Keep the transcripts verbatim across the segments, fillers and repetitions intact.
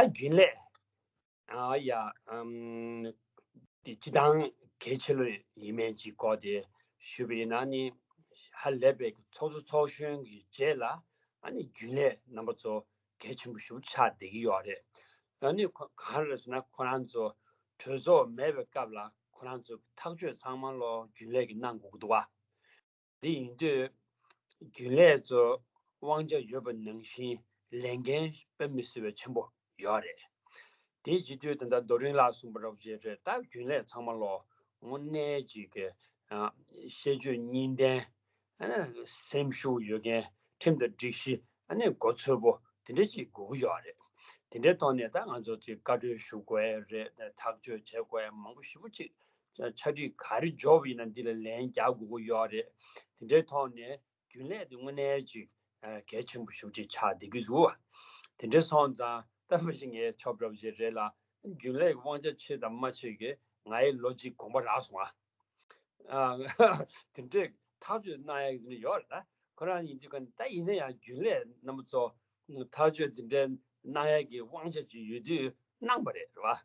ད་རྒྱུན་ལས་ཨ་ཡ་ཨམ་དེ་སྤྱི་བཏང་གལ་ཆེ་ལོས་ཡིན་མིན་ཅིག་སྐོར་དེ་ཞུས་པ་ཡིན་ན་ནི། ཧ་ལས་པའི་ཚོགས་གཙོ་ཚོགས་གཞོན་གྱི་རྗེས་ལ་ཨ་ནི་རྒྱུན་ལས་རྣམ་པ་ཚོ་གལ་ཆེན་པོ་ཞེ་པོ་ཆགས་བསྡད་ཀྱི་ཡོད་རེད། ཨ་ནི་ཁོ་གང་རེད་ཟེར་ན། ཁོ་རང་ཚོ་གྲོས་ཚོགས་མེད་པའི་སྐབས་ལ་ཁོ་རང་ཚོ་ཐག་གཅོད་ཚང་མ་ལོ་རྒྱུན་ལས་ཀྱིས་གནང་དགོས་ཀྱི་འདུག་བ། དེ་ཡིན་དུས་རྒྱུན་ལས་ཚོ་དབང་ཆ་ཡོད་པ་ནང་བཞིན་ལས་འགན་དཔེ་མི་སྲིད་པའི་ཆེན་པོ་ཡོད་རེད། དེ་བྱེད་དུས་ད་ལྟ་རྡོ་རིང་ལགས་གསུངས་པ་འདྲ་བོ་ཅིག་རེད། ད་རྒྱུན་ལས་ཚང་མ་ལོ་དངོས་གནས་ཅིག་གི་ཨ་ཤེས་བརྗོད་གཉིས་ལྡན། ཨ་སེམས་ཤུགས་ཡོད་མཁན། ཁྲིམས་དང་སྒྲིག་གཞི་ཨ་ནི་མགོ་ཚོས་པོ་དེ་འདྲ་ཅིག་དགོས་ཀྱི་ཡོད་རེད། དེ་འདྲའི་ཐོག་ནས་ད་ང་ཚོ་ཅིག་བཀའ་འཁྲོལ་ཞུ་དགོས་རེད། ཐག་གཅོད་བྱེད་དགོས་མང་པོ་ཞེ་པོ་ཅིག་ཆ་སྒྲིག་ག་རེ་འབྱོར་བ་ཡིན་ན་འདི་ལ་ལན་རྒྱག་དགོས་ཀྱི་ཡོད་རེད། དེ་འདྲའི་ཐོག་ནས་རྒྱུན་ལས་དེ་དངོས་གནས་ཅིག་ཨ་གལ་ཆེན་པོ་ཞེ་པོ་ཅིག་ཆགས་བསྡད་ཀྱི་འདུག་བ། དེ་འདྲ་སོང་ཙང་ད་མ་གཞི་ངའི་ཕྱོགས་འདྲ་བོ་ཞིག་རེད་ལ། རྒྱུན་ལས་ཀྱི་དབང་ཆ་ཆེ་དང་མ་ཆེ་གི་ང་ཡི་ལོ་གཅིག་གོམ་པ་རག་སོང་ཨ། ཨ་དེ་འདྲས་ཐག་གཅོད་གནང་ཡག་དེ་འདྲ་ཡོད་རེད་ད། ཁོ་རང་ཡིན་དུས་ག་ད་ཡིན་ན་ཡང་རྒྱུན་ལས་རྣམ་པ་ཚོ་ཐག་གཅོད་དེ་འདྲས་གནང་ཡག་གི་དབང་ཆ་ཅིག་ཡོད་དུས་གནང་པ་རེད། རེད་བ། བྱས་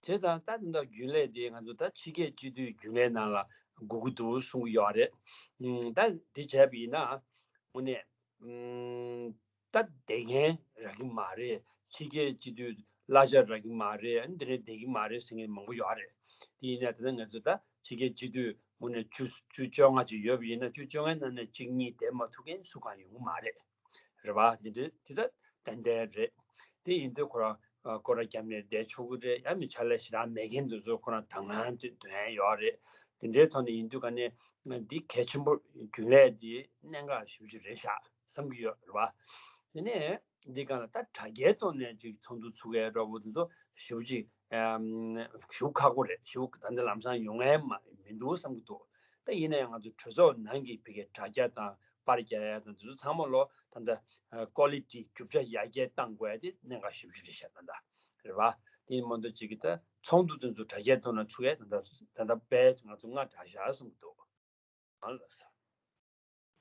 ཙང་ད་དེ་འདྲ་རྒྱུན་ལས་དེ་ང་ཚོ་ད་ཕྱི་རྒྱལ་སྤྱི་འཐུས་རྒྱུན་ལས་ནང་ལ་དགོས་ཀྱི་འདུག་གསུང་གི་ཡོད་རེད། ཨུམ། ད་འདི་བྱས་པ་ཡིན་ན་དངོས་གནས་ཨུམ། ད་བསྡད་མཁན་རག་གི་མ་རེད། ཕྱི་རྒྱལ་སྤྱི་འཐུས་གླ་ཆ་རག་གི་མ་རེད། ཨ་ནི་དེ་ནས་བསྡད་ཀྱི་མ་རེད་ཟེར་མཁན་མང་པོ་ཡོད་རེད། དེ་ཡིན་ན་དེ་ན་ང་ཚོ་ད་ཕྱི་རྒྱལ་སྤྱི་འཐུས་དངོས་གནས་བཅུ་བཅུ་བཅོ་ལྔ་ཅིག་ཡོད་པ་ཡིན་ན། བཅུ་བཅོ་ལྔའི་ནང་ནས་གཅིག་གཉིས་བསྡད་མ་ཐུབ་མཁན་སུ་གང་ཡོང་གི་མ་རེད། རེད་བ། དེ་འདྲ་དེ་ད་ཏན་ཏན་རེད། དེ་ཡིན་དུས་ཁོ་རང་སྐོར་ར་བརྒྱབ་ནས་བསྡད་ཆོག་གི་རེད། ཡང་མི་ཕྱག་ལས་ཞེ་དྲག་མེད་མཁན་དེ་ཚོ་ཁོ་རང་དང་བླངས་ཅིག་འདོན་ཡག་ཡོད་རེད། དེ་འདྲའི་ཐོག་ནས་ཡིན་དུས་ག་ནས་འདི་གལ་ཆེན་པོ་རྒྱུན་ལས་འདི་གནད་འགག་ཞེ་པོ་ཅིག་རེད་ཤག་བསམ་གྱི་ཡོད། རེད་བ། དེ་ནས་འདི་ག་ལ་ད་དྲ་རྒྱའི་ཐོག་ནས་ཅིག་ཚོགས་འདུ་ཚུགས་ཡག་འདྲ་བོ་དེ་ཚོ་ཞེ་པོ་ཅིག་ཨམ། ཞེ་པོ་ཁག་པོ་རེད། ཞེ་པོ་ད་ལྟ་ལམ་སང་ཡོང་ཡག་མ་མི་འདུག་བསམ་གྱི་འདུག་ད་ཡིན་ན་ཡང་ང་ཚོ་གྲོས་ཚོགས་ནང་གི་ཕ་གིའི་དྲ་རྒྱ་དང་པར་རྒྱག་ཡག་དང་དེ་ཚོ་ཚང་མ་ལོ་ད་ལྟ་ཀོ་ལི་ཊི་རྒྱུ་ཆ་ཡར་རྒྱས་གཏང་དགོས་ཡག་དེ་གནད་འགག་ཞེ་པོ་ཅིག་རེད་ཤག་ད་ལྟ། རེད་བ། དེ་མ་གཏོགས་ཅིག་གི་ད་ཚོགས་འདུ་དེ་ཚོ་དྲ་རྒྱའི་ཐོག་ན་ཚུགས་ཡག་ད་ལྟ་ད་ལྟ་དཔེ་ང་ཚོ་སྔ་དྲགས་ཤག་བསམ་གྱི་འདུག་ཨ་ལགས་སོ།